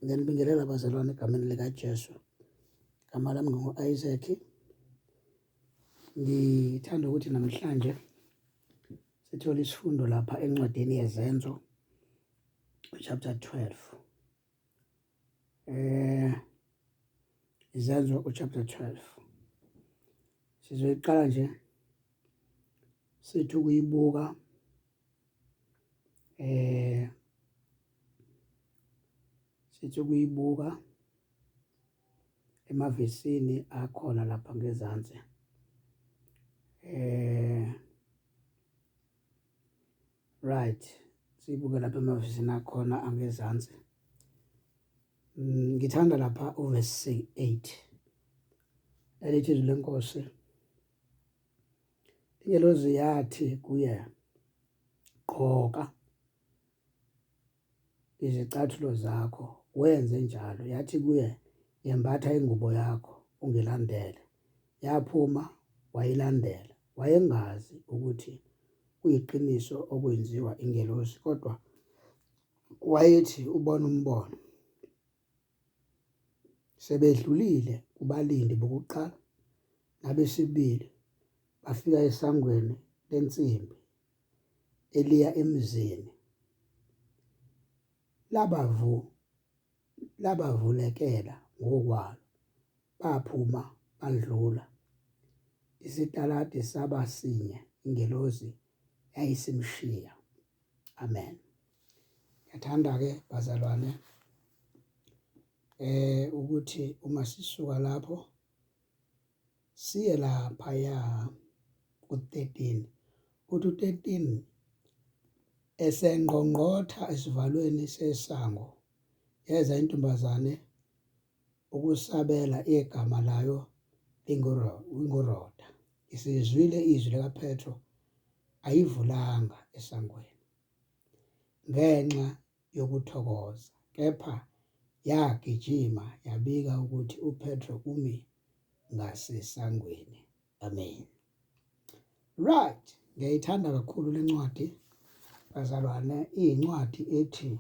Ngiyanibingelela bazalwane egameni likaJesu. Igama lami ngingu-Isaac. Ngithanda ukuthi namhlanje sithole isifundo lapha encwadini yeZenzo chapter 12. Eh Izenzo chapter 12. Sizoyiqala nje sithi ukuyibuka eh sithi ukuyibuka emavesini akhona lapha ngezansi eh right sibuke lapha emavesini akhona angezansi. Ngithanda lapha uverse 8 elithi izwi lenkosi ingelozi yathi kuye gqoka izicathulo zakho wenze njalo yathi kuye yembatha ingubo yakho ungilandele yaphuma wayilandela wayengazi ukuthi kuyiqiniso okwenziwa ingelosi kodwa wayethi ubona umbono sebedlulile kubalindi bokuqala nabesibili bafika esangweni lensimbi eliya emzini labavu labavulekela ngokwalo baphuma badlula isitaladi saba sinye ingelosi yayisimshiya. Amen. Ngiyathanda ke bazalwane eh ukuthi uma sisuka lapho siye lapha ya ku-13 uthi u-13 esengqongqotha esivalweni sesango yeza intombazane ukusabela igama layo linguRoda. Isizwile izwi likaPetro ayivulanga esangweni ngenxa yokuthokoza, kepha yagijima yabika ukuthi uPetro umi ngasesangweni. Amen. Right, ngiyayithanda kakhulu lencwadi bazalwane, iyincwadi ethi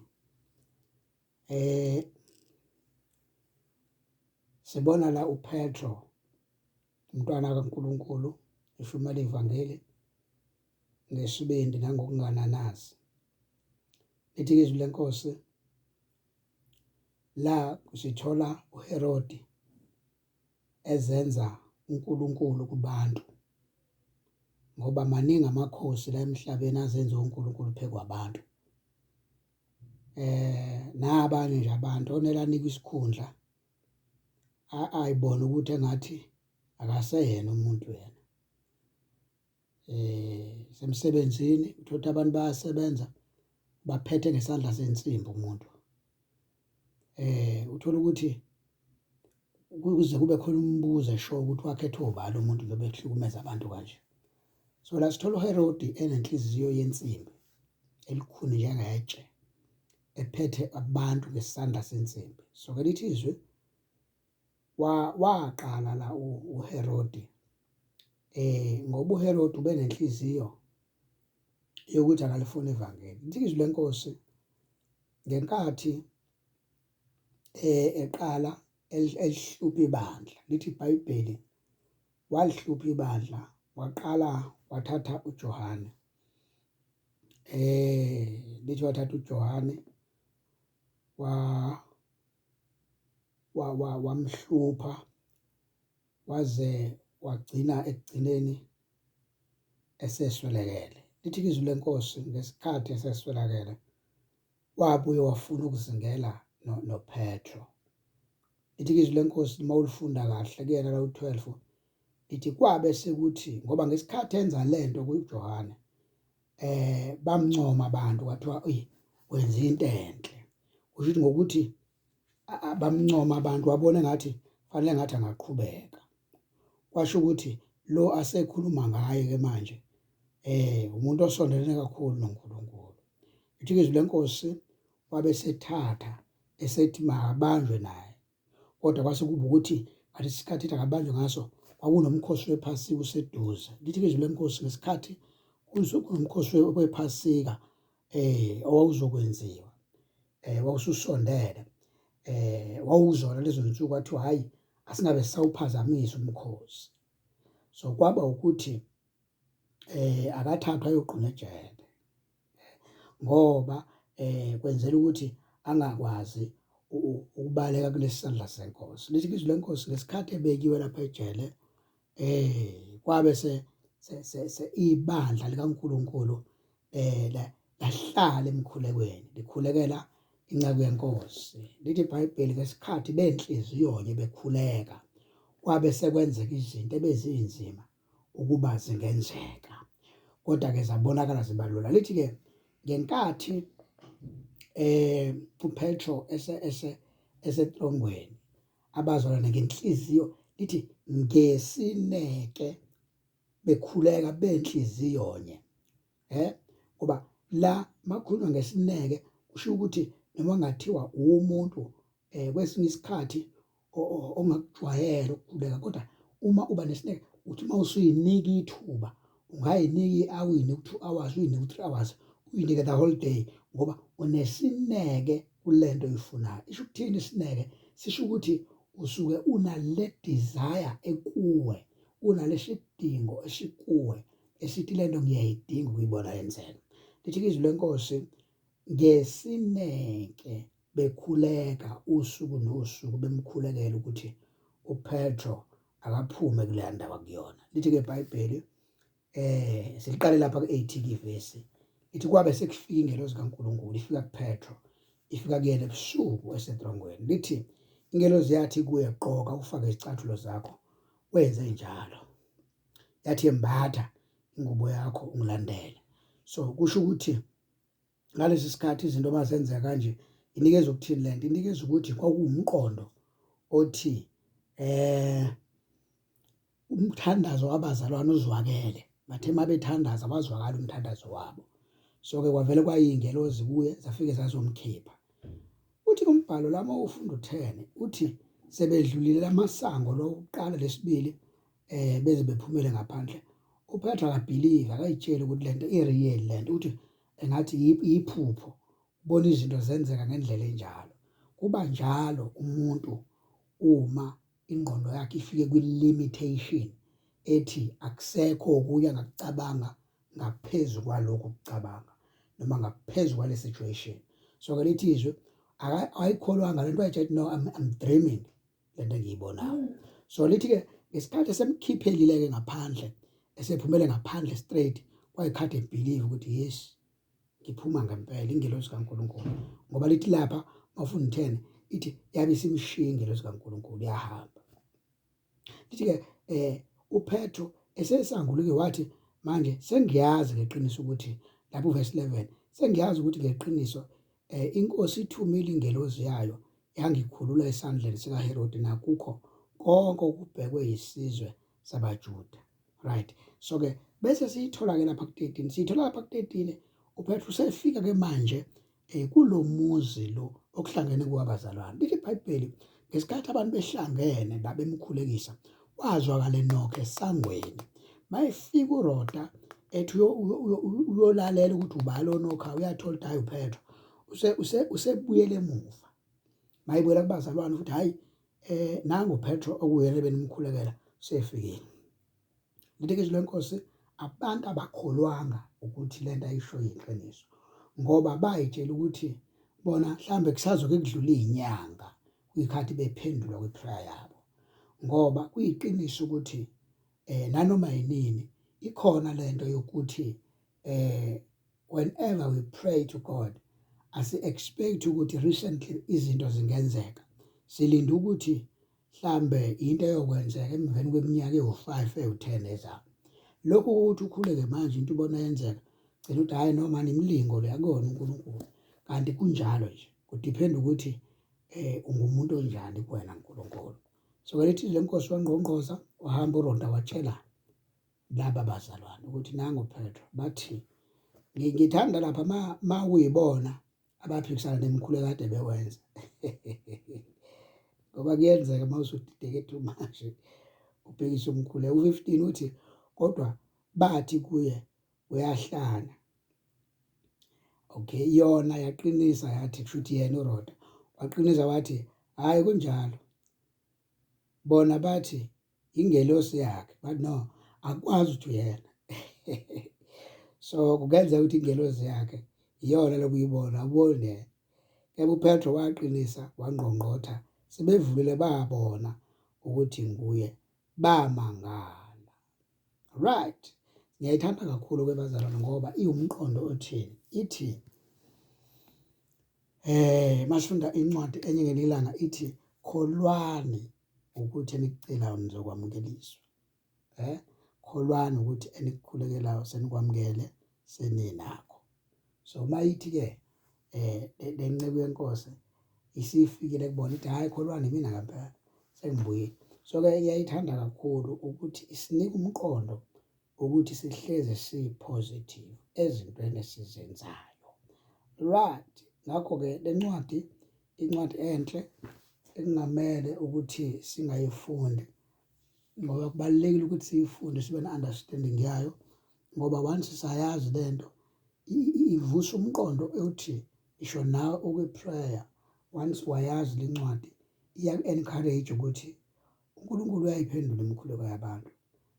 eh sibona la uPetro umntwana kaNkuluNkulu eshumela ivangeli ngesibindi nangokungananazi. Lithi izwi lenkosi la sithola uHerodi ezenza uNkulunkulu kubantu ngoba maningi amakhosi la emhlabeni azenza uNkulunkulu phekwabantu eh nabanye nje abantu onela anikwe isikhundla ayibona ukuthi engathi akaseyena umuntu yena eh semsebenzini uthola abantu bayasebenza baphethe ngesandla sensimbi umuntu eh uthola ukuthi kuze kube khona umbuzo esho ukuthi wakhethwa ubani umuntu njengoba ehlukumeza abantu kanje. So la sithola uHerodi enenhliziyo yensimbi elikhuni njengetshe ephethe abantu ngesandla sensimbi. So ke lithi izwi waqala la uHerodi eh ngoba uHerodi ubenenhliziyo yokuthi akalifuni ivangeli. Lithi izwi lenkosi ngenkathi eh eqala elihlupha ibandla lithi iBhayibheli walihlupha ibandla waqala wathatha uJohane eh lithi wathatha uJohane wa wa wamhlupha waze wagcina ekugcineni eseswelekele lithi izwi lenkosi ngesikhathi eseswelakele wabuye wafuna ukuzingela noPetro. Lithi izwi lenkosi uma ulifunda kahle kuyena la u-12 lithi kwabe sekuthi ngoba ngesikhathi enza lento kuJohane eh bamncoma abantu kwathiwa uyi wenza into enhle kusho ukuthi ngokuthi bamncoma abantu wabona ngathi fanele ngathi angaqhubeka kwasho ukuthi lo asekhuluma ngaye ke manje eh umuntu osondelene kakhulu noNkulunkulu. Lithi izwi lenkosi wabe sethatha esethi makabanjwe naye kodwa kwase kuba ukuthi ngalesi sikhathi ethi akabanjwe ngaso kwakunomkhosi wephasika useduze. Lithi izwi lenkosi ngesikhathi kunomkhosi wephasika eh owawuzokwenziwa eh wawususondele. Wawuzona lezo zinsuku, kwathiwa hhayi, asingabe sisawuphazamisa umkhosi. So kwaba ukuthi akathathwe ayogqunywa ejele ngoba kwenzela ukuthi angakwazi ukubaleka kulesi sandla senkosi. Lithi izwi lenkosi ngesikhathi ebekiwe lapha ejele, kwabe se se ibandla likaNkuluNkulu lahlala emkhulekweni likhulekela inceku yenkosi. Lithi iBhayibheli ngesikhathi benhliziyonye bekhuleka, kwabe sekwenzeka izinto ebezinzima ukuba zingenzeka, kodwa-ke zabonakala zibalula. Lithi-ke ngenkathi uPetro ese ese esetrongweni, abazalwane ngenhliziyo, lithi ngesineke bekhuleka benhliziyonye, ngoba la makhulunywa ngesineke kusho ukuthi noma ngathiwa umuntu kwesinye isikhathi ongakujwayele ukukhuleka, kodwa uma uba nesineke, uthi uma usuyinika ithuba, ungayinika i-hour, uyinike u-2 hours, uyinike u-3 hours, uyinike the whole day, ngoba unesineke kulento oyifunayo. Isho ukuthini isineke? Sisho ukuthi usuke unale desire ekuwe, unalesidingo esikuwe esithi lento ngiyayidinga ukuyibona yenzeka. Lithi izwi lenkosi ngesineke bekhuleka usuku nosuku, bemkhulekela ukuthi uPetro akaphume kuleya ndawo akuyona. Lithi ke iBhayibheli, siliqale lapha ku-8 ke ivesi, ithi kwabe sekufika ingelosi kaNkuluNkulu, ifika kuPetro, ifika kuyena ebusuku esetrongweni. Lithi ingelosi yathi kuye, gqoka ufake izicathulo zakho. Wenze njalo. Yathi, embatha ingubo yakho ungilandele. So kusho ukuthi ngalesi sikhathi izinto mazenzeka kanje, inikeza ukuthini lento? Inikeza ukuthi kwakuwumqondo othi umthandazo wabazalwane uzwakele. Bathe mabethandaza wazwakala umthandazo wabo, so ke kwavele kwayingelozi kuye, zafike zazomkhipha. Uthi umbhalo lama ufunda u10, uthi sebedlulile lamasango lokuqala lesibili, beze bephumele ngaphandle, uPetro akabelieve, akayitsheli ukuthi lento i-real. Lento uthi engathi iphupho, ubona izinto zenzeka ngendlela enjalo. Kuba njalo umuntu uma ingqondo yakhe ifike kwi-limitation ethi akusekho okunye angakucabanga ngaphezu kwalokhu kucabanga noma ngaphezu kwale situation. So ke lithi izwi ayikholwanga lento, wayetshela, "No, I'm dreaming lento engiyibonayo." So lithi ke ngesikhathi esemkhiphelile ke ngaphandle, esephumele ngaphandle straight, kwayikhathi ebelieve ukuthi yes, ngiphuma ngempela, ingelosi kaNkuluNkulu, ngoba lithi lapha mawufunda 10, ithi yabe isimshiya ingelosi kaNkuluNkulu, yahamba. Lithi ke uPetro esesanguluke wathi, manje sengiyazi ngeqiniso ukuthi, lapho verse 11, sengiyazi ukuthi ngeqiniso inkosi ithumile ingelosi yayo, yangikhulula esandleni sikaHerode nakukho konke okubhekwe yisizwe sabaJuda. Right, so ke bese siyithola ke lapha ku13, siyithola lapha ku13, uPetro usefika ke manje kulomuzi lo okuhlangene kuwabazalwane. Lithi iBhayibheli ngesikhathi abantu behlangene la bemkhulekisa, wazwakala enokho esangweni. Mayefika uRoda ethi uyolalela ukuthi ubani onokha, uyathola ukuthi hayi, uPetro usebuyele emuva. Mayibuyela kubazalwane futhi, hayi, nangu uPetro okuyena benimkhulekela sefikile. Lithi izwi lenkosi abantu abakholwanga ukuthi lento ayisho yiqiniso, ngoba bayitshela ukuthi bona mhlambe kusazoke kudlula izinyanga kuyikhathi bephendulwa kwiprayer yabo, ngoba kuyiqiniso ukuthi nanoma yinini ikhona lento yokuthi whenever we pray to God, asi expect ukuthi recently izinto zingenzeka. Silinda ukuthi mhlambe into eyokwenzeka emveni kweminyaka ewu-5, ewu-10 ezayo. Lokhu ukuthi ukhuleke manje into ubona yenzeka, gcina ukuthi hhayi, noma imilingo le, akuyona uNkulunkulu. Kanti kunjalo nje, kudepend ukuthi ungumuntu onjani kuwena uNkulunkulu. So ke lithi le nkosi wangqongqoza, wahamba uRoda watshela laba bazalwane ukuthi nangu Petro. Bathi ngithanda lapha ma kuyibona abaphikisana nemikhuleko kade bewenza, ngoba kuyenzeka uma usudideke too much ubhekise umkhuleko. U-15 uthi, kodwa bathi kuye, uyahlanya. Okay, yona yaqinisa yathi, kushuthi yena uRoda. Waqinisa wathi, hhayi kunjalo. Bona bathi ingelosi yakhe, but no, akwazi ukuthi uyena. So kungenzeka ukuthi ingelosi yakhe iyona lokuyibona, awuboni yena. Kepha uPetro waqinisa wangqongqotha, sebevulile babona ukuthi nguye, bamangala. Right. Ngiyayithanda kakhulu ke bazalwane ngoba iwumqondo othini? Ithi masifunda incwadi enye ngelinye ilanga ithi kholwani ukuthi enikucelayo nizokwamukeliswa. Kholwani ukuthi enikukhulekelayo senikwamukele seninakho. So mayithi ke le nceku yenkosi isifikile kubona ithi hhayi kholwani mina ngempela sengibuyile. So ke iyayithanda kakhulu ukuthi isinika umqondo ukuthi sihlezi si-positive ezintweni esizenzayo. Right, ngakho-ke le ncwadi incwadi enhle ekungamele ukuthi singayifundi ngoba kubalulekile ukuthi siyifunde sibe ne-understanding yayo ngoba once sayazi lento ivusa umqondo othi ngisho nawe ukwi-prayer once wayazi le ncwadi iyaku-encourage ukuthi uNkulunkulu uyayiphendula imikhuleko yabantu.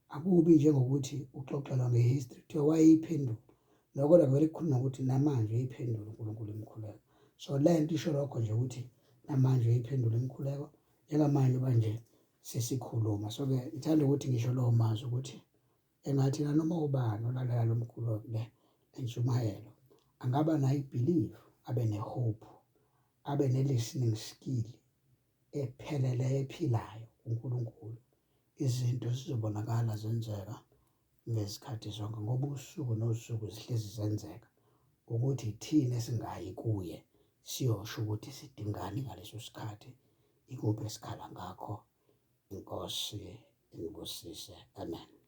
Akubi njengokuthi uxoxelwa nge-history kuthiwa wayeyiphendula no, kodwa kuvele kukhulunywa ngokuthi namanje uyayiphendula uNkulunkulu imikhuleko. So le nto isho lokho nje ukuthi namanje uyayiphendula imikhuleko njengamanje uba nje sesikhuluma. So-ke ngithanda ukuthi ngisho lawo mazwi ukuthi engathi nanoma ubani olalela lo mkhuleko le entshumayelo angaba nayo i-belief, abe ne-hope, abe ne-listening skill epheleleyo ephilayo kuNkulunkulu. Izinto zizobonakala zenzeka ngezikhathi zonke ngoba usuku nosuku zihlezi zenzeka ukuthi ithina esingayi kuye siyosho ukuthi sidingani ngaleso sikhathi, ikuphi esikhala ngakho. Inkosi inibusise, amen.